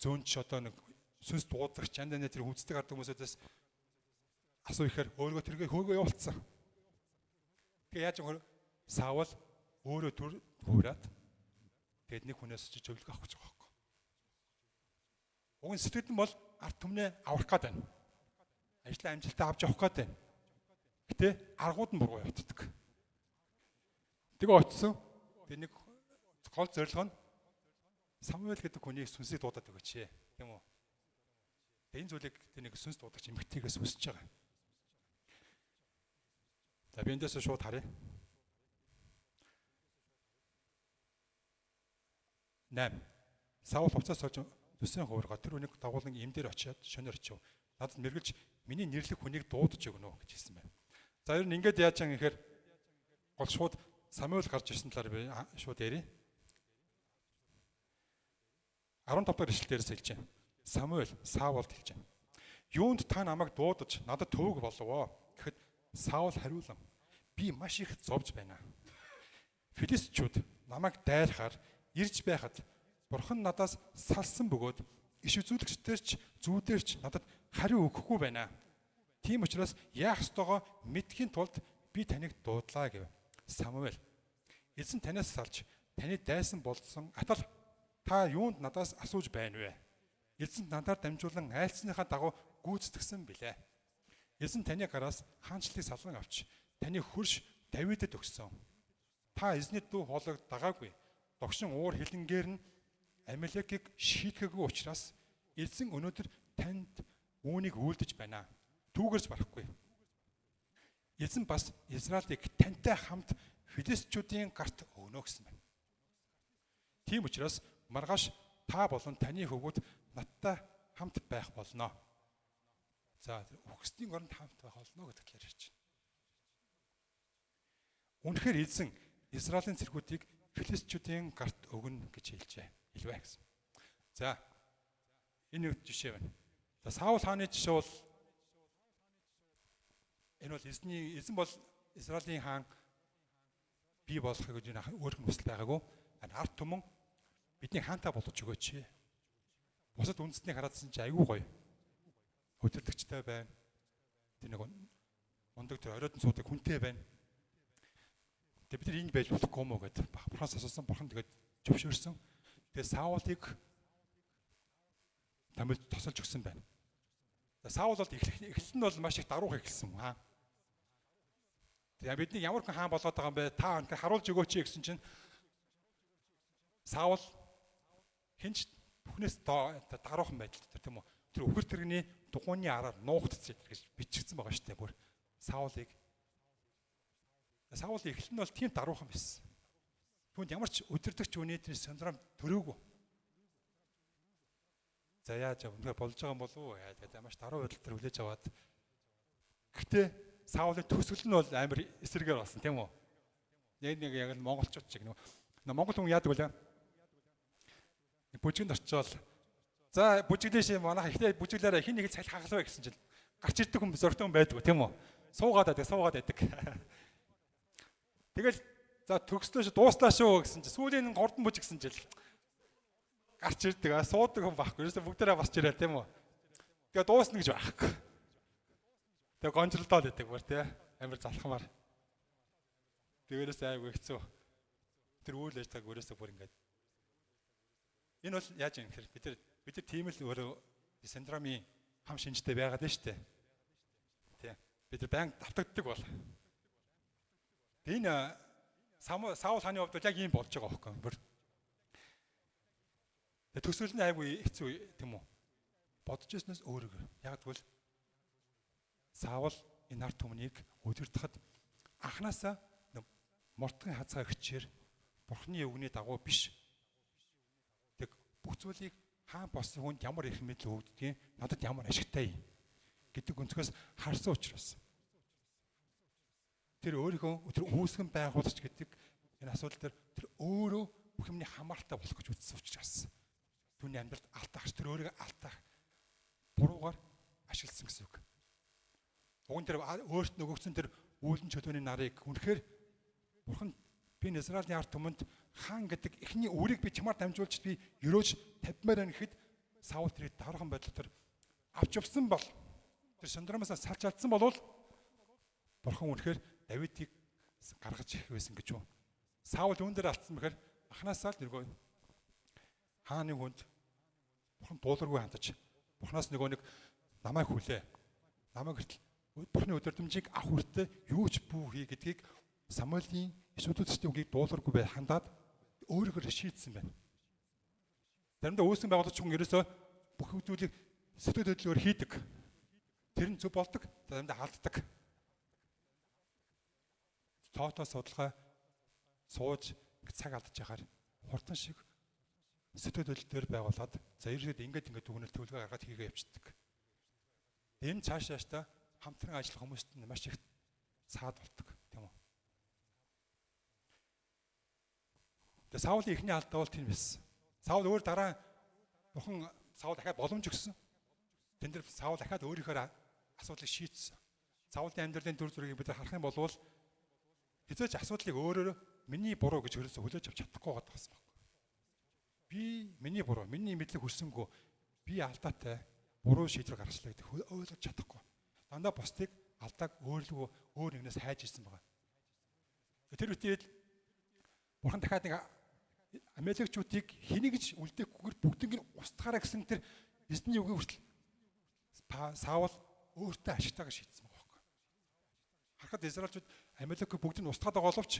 зөөнч одоо нэг сүнс дуудагч янз янзын тэр хүнцдэг ард хүмүүсээс асуу ихээр өөрийгөө тэргээ хөөгөө явуулсан. Тэгээ яаж юм Саул өөрөө төр хуураад тэгээд нэг хүнээс чи зөвлөгөө авах гэж байгаа байхгүй. Уг нь сэтгэл нь бол ард түмнээ аврах гээд байна. Ажлаа амжилтаа авч явах гээд байна. Гэтэ аргууд нь буруу явагддаг. Тэгээ очисон. Тэгээ нэг гол зорилго нь Самуэль гэдэг хүний сүнсийг дуудаад өгөөч, тийм үү? Тэгээ энэ зүйлийг тэр нэг сүнс дуудагч эмэгтэйгээс хүсэж байгаа. За би эндээс шууд харъя. 8. Саул хувцас сольж зүсэн хувиргаа тэр хүнийг дагуулan им дээр очиад шөнөөр очив. Надад мэргэлж миний нэрлэх хүнийг дуудаж өгнө гэж хэлсэн байна. За ер нь ингээд яаж юм гэхээр гол шууд Самуэль гарч ирсэн талаар би шууд ярив. 15 дахь ишлэл дээрээс хэлж байна. Самуэль Саулд хэлж байна. Юунд та намайг дуудаж надад төвөг болов оо гэхэд Саул хариулан би маш их зовж байна. Филистичүүд намайг дайрахаар ирж байхад Бурхан надаас салсан бөгөөд иш үзүүлэгчдээр ч зүүдээр ч надад хариу өгөхгүй байна. Тийм учраас яах ёстойгоо мэдхийн тулд би таныг дуудлаа гэв. Самуэль: "Эзэн танаас салж таны дайсан болсон атал та юунд надаас асууж байна вэ? Эзэн надаар дамжуулан айлцсныхаа дагуу гүйцэтгсэн билээ. Эзэн таны гараас хаанчлалыг салган авч таны хөрш Давидэд өгсөн. Та эзний дуу хоолойг дагаагүй. Догшин уур хилэнгээр нь Амалекийг шийтгэгээгүй учраас эзэн өнөөдөр танд үүнийг үйлдэж байна. Түүгэрч барахгүй. Эзэн бас Израилийг тантай хамт филистичүүдийн гарт өгнө гэсэн байна. Тийм учраас маргааш та болон таны хөвгүүд надтай хамт байх болно." За, үхсдийн оронд хамт байх болно гэдэг талаар ярьж байна. Үнэхээр эзэн Израилийн цэргүүдийг филистичүүдийн гарт өгнө гэж хэлжээ. Хэлвэ гэсэн. За, энэ нэг жишээ байна. За, Саул хааны жишээ бол энэ бол эзэн бол Израилийн хаан бий болохыг гэж өөрөх нь хүсэл байгаагүй. Ард түмэн бидний хаантай болгож өгөөч. Бусад үндэстнийг хараадсан чи айгүй гоё. Хөдөлгөгчтэй байна. Тэр нэг ундаг тэр оройд нь суудаг хүнтэй байна. Тэгээ бид нар ингэ байж болохгүй юм уу гэдээ бурханаас асуусан. Бурхан тэгээд зөвшөөрсөн. Тэгээ Саулыг тамид тосолж өгсөн байна. Саул бол эхлэл нь бол маш их даруух эхэлсэн хаан. Тэгээ бидний ямар хүн хаан болгоод байгаа юм бэ? Та өнөхөр харуулж өгөөч гэсэн чинь Саул хинч бүхнээс даруухан байдал дээр, тийм үү? Тэр үхэр тэрэгний дугуйны араар нуугдсан гэж бичигдсэн байгаа шүү дээ. Бүр Саулыг Саул эхлэл нь бол тийм даруухан байсан. Түүнд ямар ч өдөрдөгч үний тэр синдром төрөөгүй. За, яаж үнэхээр болж байгаа юм болов уу? Тэгээд маш даруй байдал төр хүлээж аваад, гэхдээ Саулын төсөл нь бол амар эсрэгээр болсон, тийм үү? Яг нэг яг л монголчууд шиг нөгөө монгол хүн яадаг вэ? Бүжгэнд очиод, за, бүжиглээ шээ, манайх ихтэй бүжиглээрээ хин нэг цаль хагалаа гэсэн чинь гарч ирдэг хүн, зөртөн байдаг, тийм үү? Суугаад байдаг, суугаад байдаг. Тэгэл за, төгслөө шүү, дууслаа шүү гэсэн чинь сүүлийн 3 бүжиг гэсэн чинь гарч ирдэг. А суудаг хүн байхгүй. Ерөөсө бүгдээрээ босч ирээ, тийм үү? Тэгээ дуусна гэж байхгүй. Тэгээ гонжролдоод байдаг бүр, тий. Амар залхамаар. Тэгээрээс айгүй хэцүү. Тэр үйл ажиллагааг өөрөөсөө бүр ингээд. Энэ бол яаж юм гэхээр бид нар тийм л өөрөө синдромын хам шинжтэй байгаад нь шүү дээ. Тий. Бид нар байнга давтагддаг бол. Энэ Саул хааны хувьд бол яг ийм болж байгаа байхгүй. Бүр төсөөл нь айгүй хэцүү, тийм үү? Бодож ирснээс өөрөөр. Яг тэгвэл Саул энэ ард түмнийг удирдахад анханасаа мортгын хазгаа хүчээр Бурхны үгний дагуу биш. Тэг бүх зүйлийг хаан болсон хүнд ямар их мэдэл өгдгийг, надад ямар ашигтай гэдэг өнцгөөс харсан учраас тэр өөрийнхөө тэр үүсгэн байгуулагч гэдэг энэ асуудал дээр тэр өөрөө бүх юмны хамааралтай болох гэж үзсэн учраас түүний амьдралд алтаагч тэр өөрийгөө алтаах буруугаар ашигласан гэсэн үг. Уг нь тэр өөрт нөгөөгцөн тэр үүлэн чөлөөний нарыг үнэхээр Бурхан би Израилийн ард түмэнд хаан гэдэг эхний үрийг би чамаар дамжуулж би өрөөж тавьмаар байна гэхэд Саул тэрийг дараахан байдал тэр авч явсан бол, тэр синдромоос салж алдсан болвол Бурхан үнэхээр Давидыг гаргаж ирэх байсан гэж юу. Саул үүн дээр алдсан бэхээр анханасаа л нөгөө хааны хүнд Бурхан дуулуургүй хандаж, Бурханаас нөгөө нэг намайг хүлээ. Намайг хүртэл Бурханы өдөрдмжийг авах хүртээ юу ч бүү хий гэдгийг Самуэлийн иш үзүүлэгчдийн үгийг дуулуургүй бай хандаад өөрөөр шийдсэн байна. Заримдаа үүсгэн байгуулагч хүн ерөөсөө бүх зүйлийг сэтгэл хөдлөлөөр хийдэг. Тэр нь зөв болдог, заримдаа алддаг. Тоотоо судалгаа сууж цаг алдаж яхаар хурдан шиг сэтгэл хөдлөл дээр байгуулад, за, ерөөсөө ингээд ингээд дүгнэлт төлөвлөгөө гаргаад хийгээ явчихдаг. Энэ цаашаа та хамтран ажиллах хүмүүст нь маш их саад болдог, тийм үү? Тэгээ Саулийн эхний алдаа бол тийм байсан. Саул өөр дараа Бурхан Саул дахиад боломж өгсөн. Тэн дээр Саул дахиад өөрийнхөө асуудлыг шийдсэн. Саулын амьдралын дүр зургийг бид харах юм бол хэзээ ч асуудлыг өөрөөр миний буруу гэж хөрөөсө хүлээж авч чадахгүй байгаа юм байна. Би миний буруу, миний мэдлэг хүрсэнгүү. Би алдаатай буруу шийдвэр гаргачлаа гэдэг ойлгож чадахгүй. Дандаа бусдыг алдааг өөрлөгөө өөр нэгнээс хайж ирсэн байгаа. Тэр үедээ Бурхан дахиад нэг Амалекчуудыг хэнийг ч үлдээхгүйгээр бүгднийг нь устгаараа гэсэн тэр эзний үгийг хүртэл Саул өөртөө ашигтайгаар шийдсэн байгаа байхгүй. Харахад Израильчууд Амалекийг бүгдийг нь устгаад байгаа боловч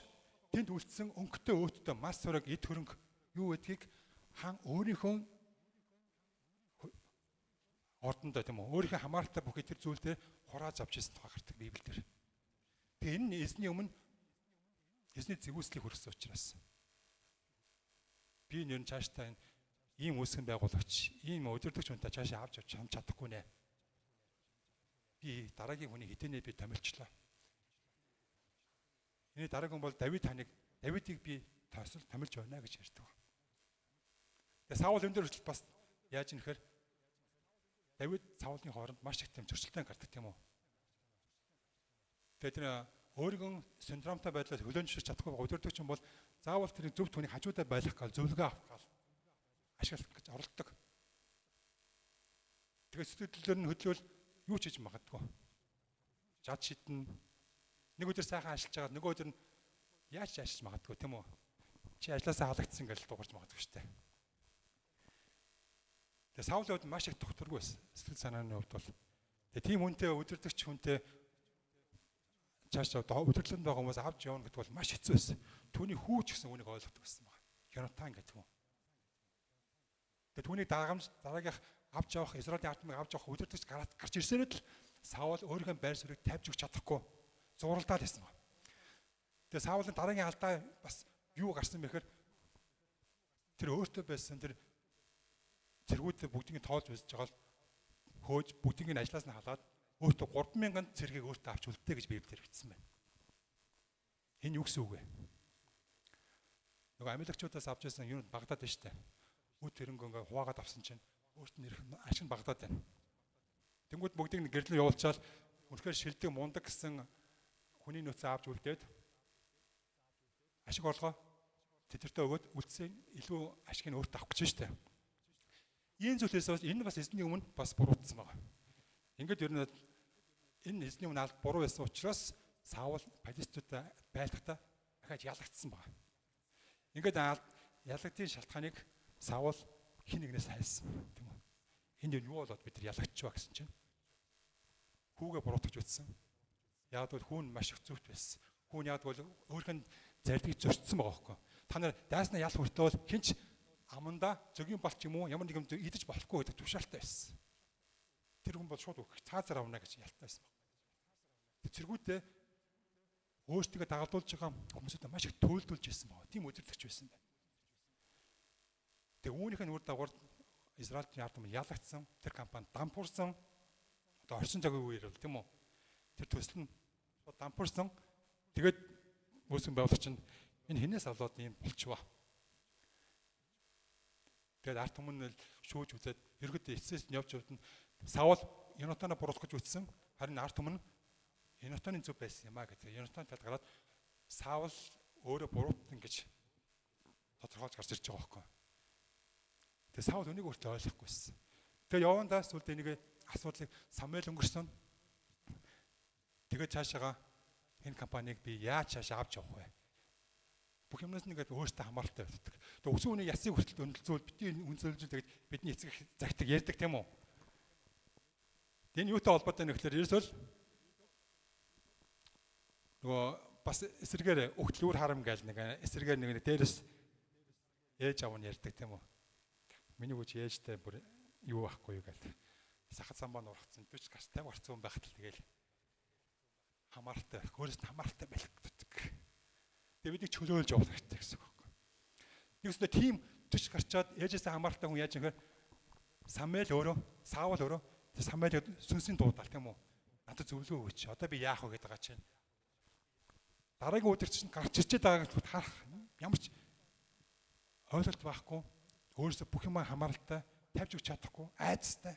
тэнд үлдсэн өнгөтэй өөттэй мас цорог эд хөрөнгө юу гэдгийг хаан өөрийнхөө ордондоо тийм үү өөрийнхөө хамааралтай бүхий тэр зүйл дээр хурааж авч ирсэн тухай гардаг Библиэлд. Тэгээ энэ нь эзний өмнө эзний зэгүүслийг хүргэсэн учраас би нэр нь цаашдаа энэ ийм үүсгэн байгуулагч, ийм удирдагч хүнтэй цаашаа авч явж чадахгүй нэ. Би дараагийн хүний хэдийнэ би томилчлаа. Энэ дараагийн бол Давид ханыг Давидыг би тосол томилж байна гэж ярьдаг. Тэгээ Саул энэ дээр хүртэл бас яаж юм нэхэр Давид Саулын хооронд маш их тийм зөрчилтэй гардаг тийм үү. Тэгээ тэр өөрийнхөө синдромтой байдлаас хөлөөн зөвшөөрч чадахгүй байгаа удирдагч юм бол заавал тэр зөв түүнийг хажуудаа байлгах гал зөвлөгөө авах гал ашиглах гэж оролддог. Тэгээ сэтгэлээр нь хөдлөөл юу ч хийж магадгүй. Жад шидэн нэг өдөр сайхан ажиллаж байгаа нөгөө өдөр нь яаж ч ажиллаж магадгүй тийм үү? Чи ажилласаа халагдсан гэж дуугарч магадгүй шүү дээ. Тэгээ Саулийн хувьд маш их тогтворгүй байсан. Сэтгэл санааны хувьд бол. Тэгээ тийм хүнтэй удирдагч хүнтэй цаашаа удирдлаганд байгаа хүмүүс авч явна гэдэг бол маш хэцүү байсан. Түүний хүү ч гэсэн үүнийг ойлгодог байсан байна. Йонатан гэдэг хүн. Тэгээ түүнийг дагамж дараагийнх авч явах Израилийн ард түмнийг авч явах удирдагч гарч ирсээр л Саул өөрийнхөө байр суурийг тавьж өгч чадахгүй зуралдаад байсан байна. Тэгээ Саулын дараагийн алдаа бас юу гарсан бэ гэхээр тэр өөртөө байсан тэр цэргүүдээ бүгдийг нь тоолж үзэж байгаа л хөөж бүгдийг нь ажлаас нь халаад өөртөө 3000 цэргийг өөртөө авч үлдээ гэж Библиэр бичсэн байна. Энэ юу гэсэн үг вэ? Нөгөө амилагчудаас авч байсан юм Багдад байна шүү дээ. Үд тэрнгөө ингээ хуваагаад авсан чинь өөрт нь ирэх ашиг нь Багдад байна. Тэнгүүд бүгдийг нь гэрлэн явуулчаал үнэхээр шилдэг мундаг гэсэн хүний нөөцөө авч үлдээд ашиг орлогоо тэдэртээ өгөөд үлдсэн илүү ашиг нь өөртөө авах гэж шүү дээ. Ийм зүйлээс бас энэ бас эзний өмнө бас буруутсан байгаа. Ингээд ер нь энэ эзний өмнө алд буруу байсан учраас Саул Палестинуудаа байлгахдаа дахиад ялагдсан байгаа. Ингээд ялагдын шалтгааныг Саул хин нэгнээс хайсан тийм үү. Энд юу болоод бид нар ялагдчихваа гэсэн чинь хүүгээ буруутгаж үзсэн. Яг бол хүүн маш их зөвхт байсан. Хүүн яг бол өөрийнх нь зардыг зөрчсөн байгаа байхгүй. Та нар дайснаа ял хүртэл хинч аманда зөгийн болч юм уу ямар нэг юм идэж болохгүй гэдэг тушаалтай байсан. Тэр хүн бол шууд өгөх цаазаар авна гэж ялтай байсан баг. Тэр цэргүүдээ өөрсдийгөө дагалдуулж байгаа хүмүүсүүдэд маш их төлөвлөж байсан баг. Тийм удирдагч байсан байна. Тэгээ үүнийх нь үр дагавар Израилийн ард түмэн ялагдсан, тэр компани дампуурсан. Одоо орчин цагийн үеэр бол тийм үү? Тэр төсөл нь дампуурсан. Тэгээд үүсгэн байгуулагч нь энэ хинээс авлаад ийм болчихваа. Тэгээд ард түмэн нь шүүж үзээд ерөөдөө эцэс нь явж явд нь Саул Йонатанаа буруутгах гэж үзсэн. Харин ард түмэн Йонатаны зөв байсан юм а гэдэг. Йонатан талд гараад Саул өөрөө буруутан гэж тодорхойлж гарч ирж байгаа байхгүй. Тэгээ Саул үнийг өөртөө ойлгохгүйсэн. Тэгээ явандаа сүлд энийг асуудлыг Самуэль өнгөрсөн. Тэгээд цаашаага энэ компанийг би яаж цаашаа авч явах вэ? Бүх юмнаас нэгээд өөртөө хамааралтай байдаг. Тэгээ өсөн хүний ясыг хүртэл өнөлзөөл бидний үнцөлж тэгээд бидний эцэг загтаг ярьдаг тийм үү? Энэ юутай холбоотой нөхлөөр ерөөсөө л нөгөө бас эсрэгээр өгтлүүр харам гээл нэг эсрэгээр нэг дээрээс ээж аав нь ярьдаг тийм үү? Миний хүч ээжтэй бүр юу байхгүй юу гээл. Сахад самбаа нурхацсан 40 гарч 50 гарцсан хүн байхад л тэгэл хамааралтай байх. Өөрөөс нь хамааралтай байх гэдэг. Тэгээ биднийг чөлөөлж явах хэрэгтэй гэсэн үг байхгүй. Нэгсэндээ тийм 40 гарчаад ээжээсээ хамааралтай хүн яаж юм гэхээр Самуэль өөрөө, Саул өөрөө Самуэль сүнсийн дуудаал тийм үү? Надад зөвлөгөө өгөөч. Одоо би яах вэ гэдэг байгаа чинь. Дараагийн өдөр чинь гарч ирчээд байгааг харах ямар ч ойлголт байхгүй. Өөрөөсөө бүх юм хамааралтай, тавьж өгч чадахгүй, айдастай.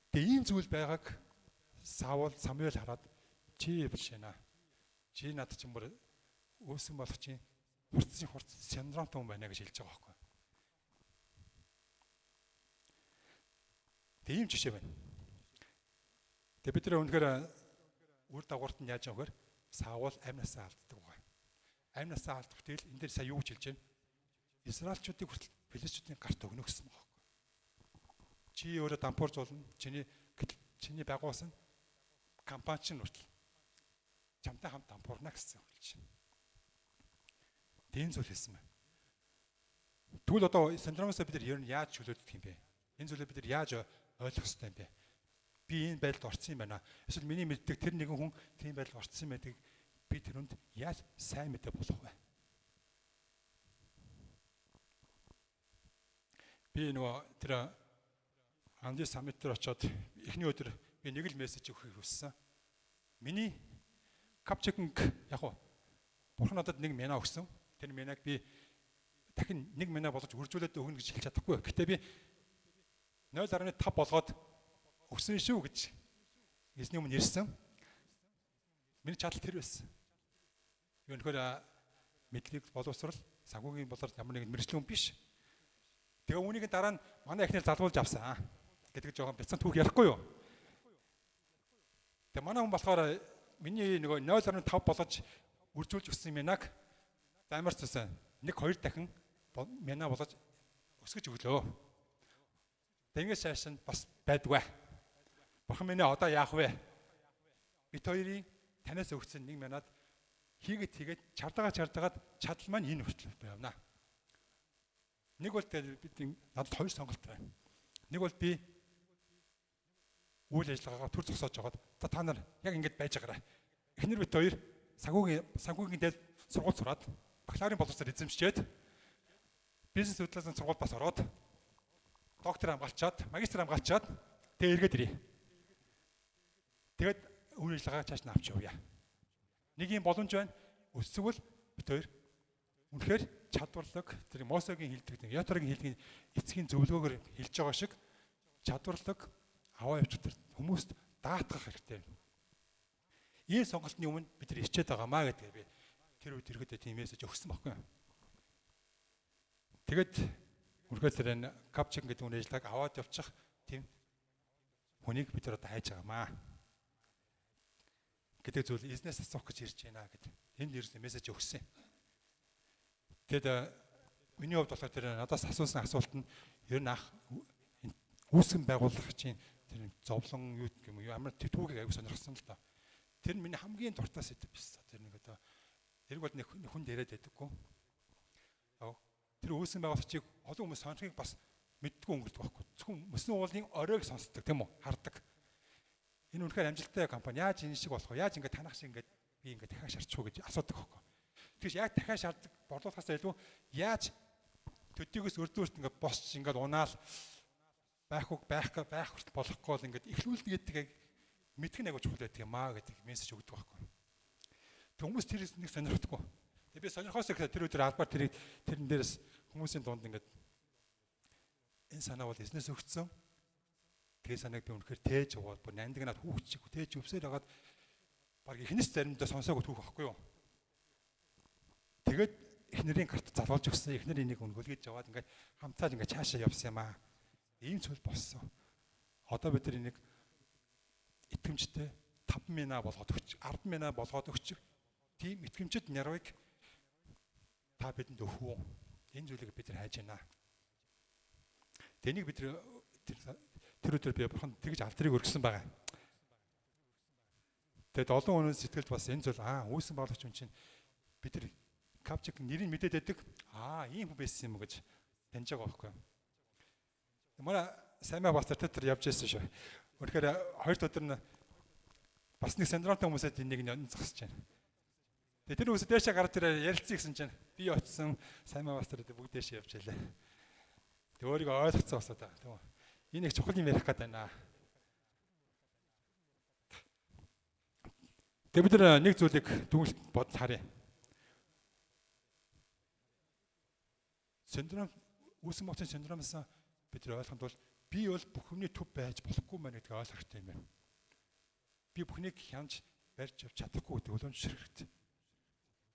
Тэгээ ийм зүйл байгааг Саул Самуэль хараад чи биш ээ. Чи надад чинь бүр үүсгэн болох чинь хурцын хурц синдромтой хүн байна гэж хэлж байгаа байхгүй. Тэг ийм жишээ байна. Тэг бид нар үнэхээр үр дагаварт нь яаж явах вэ? Саул амь насаа алддаг байгаа. Амь насаа алдах тэгэл энэ дээр сая юу гэж хэлж байна? Израильчуудыг хүртэл филистичүүдийн гарт өгнө гэсэн байгаа байхгүй. Чи өөрөө дампуурж болно. Чиний байгуулсан компани чинь хүртэл чамтай хамт дампуурна гэсэн хэлж байна. Тийм зүйл хэлсэн байна. Тэгвэл одоо синдромоос бид нар ер нь яаж чөлөөддөг юм бэ? Энэ зүйлийг бид нар яаж ойлгох ёстой юм бэ? Би энэ байдалд орсон юм байна. Эсвэл миний мэддэг тэр нэгэн хүн тийм байдалд орсон байдгийг би тэрүнд яаж сайн мэдээ болох вэ? Би нөгөө тэр Анди саммит дээр очиод эхний өдөр би нэг л мессеж өгөхийг хүссэн. Миний капчекинг яг уу бурхан надад нэг мена өгсөн. Тэр менаг би дахин нэг мена болгож үржүүлээд өгнө гэж хэлж чадахгүй. Гэтэ би 0.5 болгоод өгсөн шүү гэж эзний өмнө ирсэн. Миний чадал тэр байсан. Би өнөхөр мэдлэг боловсрал санхүүгийн болоор ямар нэгэн мэргэжлийн хүн биш. Тэгээ үүнийг дараа нь манай эхнэр залгуулж авсан гэдэг жоохон бяцхан түүх ярихгүй юу. Тэгээ манай хүн болохоор миний нөгөө 0.5 болгож үржүүлж өгсөн менаг амар цэсэн 1-2 дахин мена болгож өсгөж өглөө. Тэнгээс цааш нь бас байдгүй. Бурхан минь одоо яах вэ? Бит хоёрын танаас өгсөн нэг менад хийгээд чардагаад чадал маань энэ хүртэл явна. Нэг бол бид надад хоёр сонголт байна. Нэг бол би үйл ажиллагаагаа төр зогсоож байгаад та нар яг ингэж байж байгаарай. Эхнэр бит хоёр санхүүгийн дээд сургууль сураад бакалаврын боловсрол эзэмшээд бизнес хөдөлгөөний сургууль бас ороод доктор хамгаалчаад магистр хамгаалчаад тэгээ эргээд ирье. Тэгээд үйл ажиллагаа чааш нь авч явъя. Нэг юм боломж байна. Өсвөл бит хоёр үнэхээр чадварлаг тэр Мосегийн хэлдэг, Йоторогийн хэлдэг эцгийн зөвлөгөөгөөр хэлж байгаа шиг чадварлаг аваа явчих тэр хүмүүст даатгах хэрэгтэй. Ийм сонголтны өмнө бид нар ичээд байгаамаа гэдгээ би тэр үед ирэхэд тийм мессеж өгсөн баггүй. Тэгээд үнэхээр тэр энэ капчик гэдэг үн ажиллагааг аваад явчих тийм хүнийг бид нар одоо хайж байгаамаа гэдэг зүйл эзнээс асуух гэж ирж байна гэд. Энд ирсэн мессеж өгсөн. Тэгэд миний хувьд болохоор тэр надаас асуусан асуулт нь ер нь ах үүсгэн байгуулагчийн тэр зовлон юу гэх юм уу ямар түүхийг аягүй сонирхсан л да. Тэр нь миний хамгийн дуртай сэдэв байсан. Тэр нэг одоо тэрэг бол нэг хүнд яриад байдаггүй. Тэр үүсгэн байгуулагчийг олон хүмүүс сонирхыг бас мэддэггүй өнгөрдөг байхгүй. Зөвхөн мөсөн уулын оройг сонсдог тийм үү? Хардаг. Энэ үнэхээр амжилттай компани яаж энэ шиг болох вэ? Яаж ингэ танах шиг ингэ би ингэ дахиад шарчих уу гэж асуудаг байхгүй. Тэгэж яг дахиад шаарддаг борлуулахаас илүү яаж төдийгөөс өрдөөст ингэ босч ингэ унаал байх хүртэл болохгүй бол ингэ эхлүүлнэ гэдгийг мэдэх нь аягүй чухал байдаг юм аа гэдэг мессеж өгдөг байхгүй. Тэг хүмүүс тэр нэг сонирхдаггүй. Тэг би сонирхоос их тэр өдөр албаар тэрэн дээрээс хүмүүсийн дунд ингэ энэ санаа бол эзнээс өгсөн. Тэгээ санааг би үнэхээр тээж яваад бүр нандинаад хүүхд чиг тээж өвсөөр хагаад баг эхнээс заримдаа сонсоогүй түүх байхгүй юу. Тэгээд эхнэрийн карт залгуулж өгсөн. Эхнэр энийг өнгөлгөж яваад ингээд хамтаал ингээд цаашаа явсан юм аа. Ийм зүйл болсон. Одоо бид нар энийг итгэмжтэй 5 мина болгоод өгч, 10 мина болгоод өгч тийм итгэмжит нярвыг та бидэнд өгөх үү? Энэ зүйлийг бид нар хайж байна. Тэнийг бид тэр өдөр би бурханд тэгж алдрыг өргөсөн байгаа. Тэгэд олон хүний сэтгэлд бас энэ зүйл үүсэн байгуулагч хүн чинь бид нар капчик нэрийг мэдээд байдаг. Ийм хүн байсан юм уу гэж таньж байгаа байхгүй. Манай Саймаа пастор тэр явж байсан шүү. Үнэхээр хоёр өдөр нь бас нэг синдромтой хүмүүсэд энийг нь зогсож байна. Тэгээ тэр хүмүүсээ дээшээ гарч ирээ ярилцъя гэсэн чинь би очсон Саймаа пастор бүгд дээшээ явж байлаа. Тэг өөрийгөө ойлгоцсон басаад байгаа тийм үү. Энэ их чухал юм ярих гээд байна. Тэгээ бид нар нэг зүйлийг дүгнэлт бодож харъя. Синдром үүсэн моцын синдромоос бид нар ойлгохын тулд би бол бүх юмны төв байж болохгүй мэн гэдгийг ойлгох хэрэгтэй юм байна. Би бүхнийг хянаж барьж явж чадахгүй гэдэг боломж хэрэгтэй.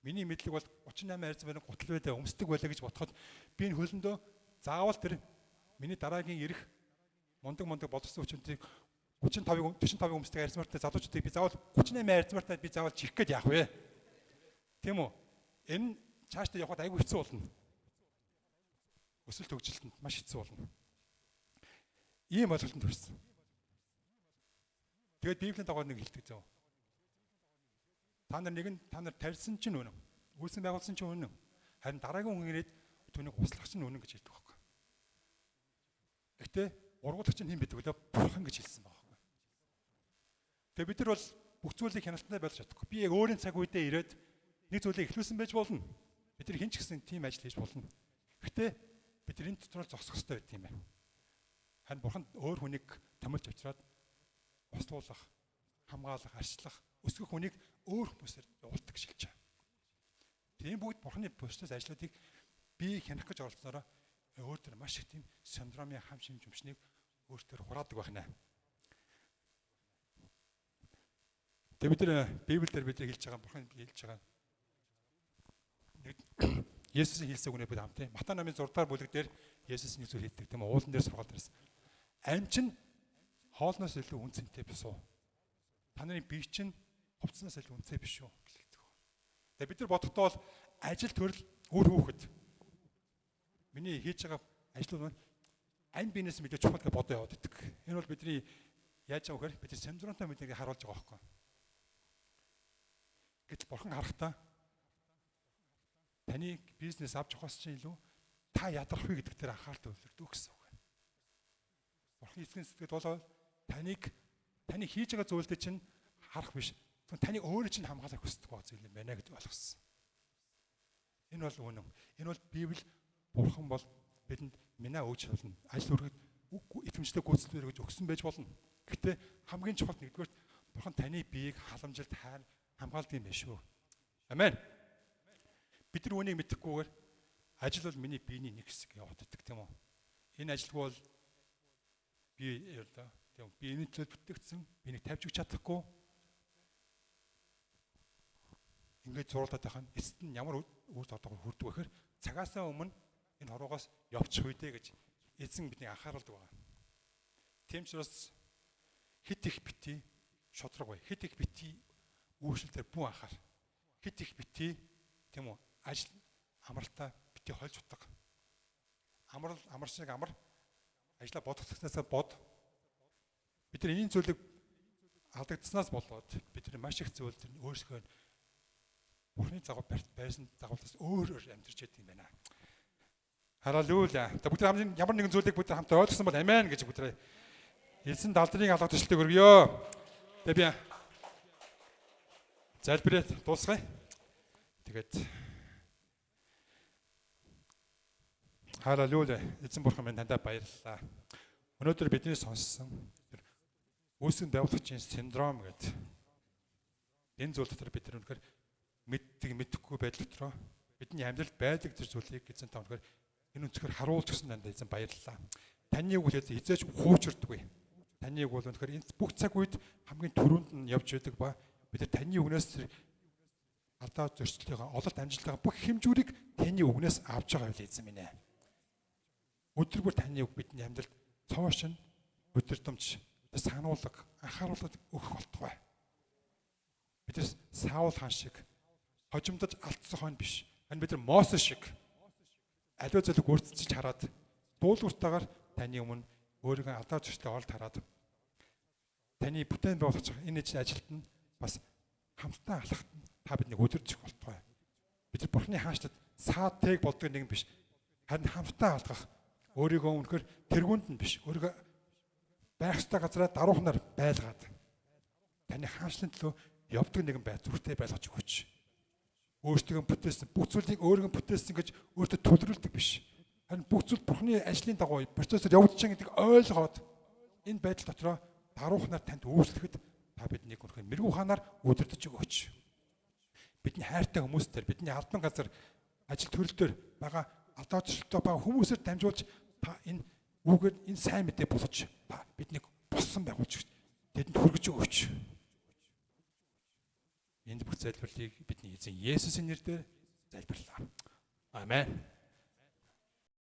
Миний мэдлэг бол 38 хайрцаг барин гутал байдаа өмсдөг байлаа гэж бодоход би энэ хөлөндөө заавал тэр миний дараагийн ирэх Мундаг боловсон хүчнүүдийг 35-ыг 45-ыг өмсдөг арзмартай залуучуудыг би заавал 38 арзмартай би заавал чихэх гээд яах вэ? Тийм үү? Энэ цаашдаа явхад айгүй хэцүү болно. Өсөлт хөгжилтэнд маш хэцүү болно. Ийм ойлголтод хүрсэн. Тэгээд Библийн дагуу нэг хэлдэг зөө. Та нар нэг нь та нар тарьсан чинь үнэн. Үүсэн байгуулсан чинь үнэн. Харин дараагийн хүн ирээд түүнийг услах чинь үнэн гэж хэлдэг байхгүй. Гэхдээ ургуулагч нь хэн байдаг вэ? Бурхан гэж хэлсэн байгаа байхгүй. Тэгээ бид нар бол бүх зүйлийг хяналттай байж чадахгүй. Би яг өөрийн цаг үедээ ирээд нэг зүйлийг эхлүүлсэн байж болно. Бид нар хэн ч гэсэн тийм ажил хийж болно. Гэхдээ бид нар энэ дотор зогсох хэрэгтэй байт юм байна. Харин бурхан өөр хүнийг томилж авчираад услуулах, хамгаалах, арчлах, өсгөх хүнийг өөр хүмүүсээр явуулдаг гэж хэлж байгаа. Тийм бүгд бурханы процесс ажлуудыг би хянах гэж оролцсоноор өөр төр маш их тийм синдромын хам шимж өмчнийг өөр төр хураадаг байх нэ. Тэгээ бид нар Библиэлд бид хэлж байгаа бурхан хэлж байгаа нэг Есүсийн хэлсэн үгнээ бид хамт тийм Матай намын 6 дугаар бүлэг дээр Есүс нэг зүйл хэлдэг тийм уулан дээр сургаал дээрс. Ам чинь хоолноос илүү үн цэнтэй биш үү? Та нарын бие чинь хувцснаас илүү үнэтэй биш үү гэж хэлдэг. Тэгээ бид нар бодохдоо бол ажил төрөл үр хүүхэд. Миний хийж байгаа ажил маань ам биенээс мэдээ чухал гэж бодоо яваад иддэг. Энэ бол бидний яаж байгаа вэхээр бид синдромтой мэдээг харуулж байгаа байхгүй. Гэтэл бурхан харахтаа таны бизнес авч явахаас чинь илүү та ядрах вэ гэдэг дээр анхаарал төвлөрдөг гэсэн үг байна. Бурхны эцгийн сэтгэл бол таныг таны хийж байгаа зүйлдээ чинь харах биш. Таны өөрөө чинь хамгаалах хүсдэг байгаа зүйл юм байна гэж ойлгосон. Энэ бол үнэн. Энэ бол Библи бурхан бол бидэнд минаа өгч болно. Ажил үргэд итгэмжтэй гүйцэтгэл гэж өгсөн байж болно. Гэхдээ хамгийн чухал нэгдүгээр бурхан таны биеийг халамжилт хайр хамгаалдаг юм байна шүү. Амен. Бид нар үүнийг мэдэхгүйгээр ажил бол миний биений нэг хэсэг яваад идэх тийм үү? Энэ ажилгүй бол би ярьлаа. Тийм би энэ төлөө бүтээгдсэн. Би нэг тавьж өгч чадахгүй. Ингээд зурлаад байх нь эцэст нь ямар үр тодгоор хүрдэг вэ гэхээр цагаасаа өмнө энэ хорвоогоос явчих үедээ гэж эзэн бидний анхааруулдаг байна. Тийм ч учраас хит их бити шудраг бай. Хит их бити үүршилтээр бүү анхаар. Хит их бити тийм үү ажил амралтаа бити хольж утга. Амрал амар шиг амар ажлаа бодогдсноосаа бод. Бид нар энэ зүйлийг алдагдсанаас болоод бид нар маш их зүйл тэр өөрсгөө Бурхны загвар байсан загварлаас өөр өөр амьдарч байдаг юм байна. Халелуя. За бүгд хамгийн ямар нэгэн зүйлийг бүгд хамт ойлгосон бол амен гэж бүгд эзэн далдрын алга төшлийг өргөё. Тэгээ би залбираад дуусгая. Тэгээд халелуя. Эзэн бурхан минь таньдаа баярлалаа. Өнөөдөр бидний сонссон тэр үүсгэн байгуулагчийн синдром гэдэг энэ зүйл дотор бид нар үнэхээр мэддэг мэдэхгүй байдал дотроо бидний амьдралд байдаг тэр зүйлийг эзэн та үнэхээр энэ өнцгөр харуулж өгсөн танд эзэн баярлалаа. Таны үг бол эзэж хуучирдаггүй. Таны үг бол үнэхээр энэ бүх цаг үед хамгийн түрүүнд нь явж байдаг ба бид нар таны үгнээс алдаа зөрчлөлтөйгөө ололт амжилтайгаа бүх хэмжүүрийг таны үгнээс авч байгаа байл эзэн минь ээ. Өдөр бүр таны үг бидний амьдралд цовоо шин өдөртөмж сануулга анхааруулга өгөх болтугай. Бид нар Саул хаан шиг хожимдож алдсан хойно биш. Харин бид нар Мосе шиг аливаа зүйлийг өөрчилж хараад дуулууртайгаар таны өмнө өөрийгөө алдаа зөрчлөлтэй олд хараад таны бүтээн байгуулагч энэ ажилд нь бас хамтдаа алхахад нь та биднийг өдөржих болтугай. Бид нар Бурхны хаашлаад саад тэг болдог нэгэн биш. Харин хамтдаа алхах өөрийгөө үнэхээр тэргуунд нь биш. Өөрийгөө байх ёстой газараа даруухнаар байлгаад таны хаашлын төлөө явдаг нэгэн бай зүрхтэй байлгаж өгөөч. Өөртөө бүтээсэн бүх зүйлийг өөрийгөө бүтээсэн гэж өөртөө төлрүүлдэг биш. Харин бүх зүйл Бурхны ажлын дагуу процессор явагдаж байгаа гэдгийг ойлгоод энэ байдал дотроо даруухнаар танд үйлчлэхэд та биднийг үнэхээр мэрэгүү ухаанаар удирдах өгөөч. Бидний хайртай хүмүүстээр, бидний албан газар ажил төрөл дээр байгаа алдаа зөрчилтэй байгаа хүмүүсээр дамжуулж та энэ үгээр энэ сайн мэдээ болгож та биднийг болсон байгуулж тэдэнд хүргэж өгөөч. Энд бүх залбирлыг бидний эзэн Есүсийн нэрээр залбирлаа. Амен.